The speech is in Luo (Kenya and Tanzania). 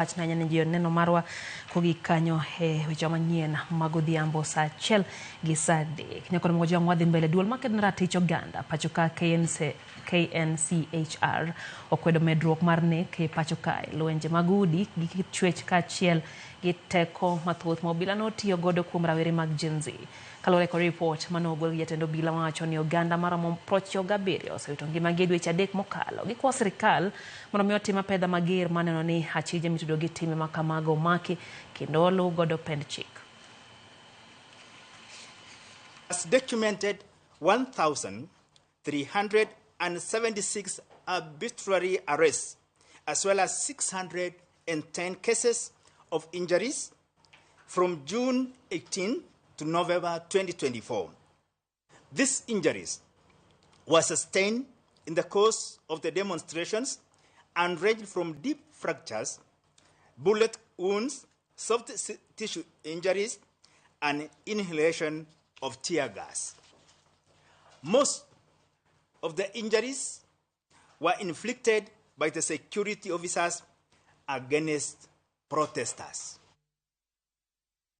Wach ne ni ji neno marwa kogik kanyo e weche manyien mag odhiambo saa 1 gi saa 3. Nyakoro mogo jwang' wadhi mbele duol makedo ne ratich oganda pacho ka KNC, KNCHR okwedo medruok mar nek e pacho kae. Lwenje mag udi gi kit chwech kaachiel gi teko mathoth ma obila notiyo godo kuom rawere mag Gen Z. Kaluwore kod ripot mane ogol gi jatend obila mawacho ni oganda maromo 97 osewito ngimagi e dweche 3 mokalo. Gikwayo sirikal mondo mi otim apedha mager maneno ni achije mitudo gi timbe ma kamago omaki kendo oluw godo pend chik. Has documented 1,376 arbitrary arrests, as well as 610 cases of injuries from June 18 to November 2024. These injuries were sustained in the course of the demonstrations and ranged from deep fractures, bullet wounds, soft tissue injuries, and inhalation of tear gas. Most of the injuries were inflicted by the security officers against protesters.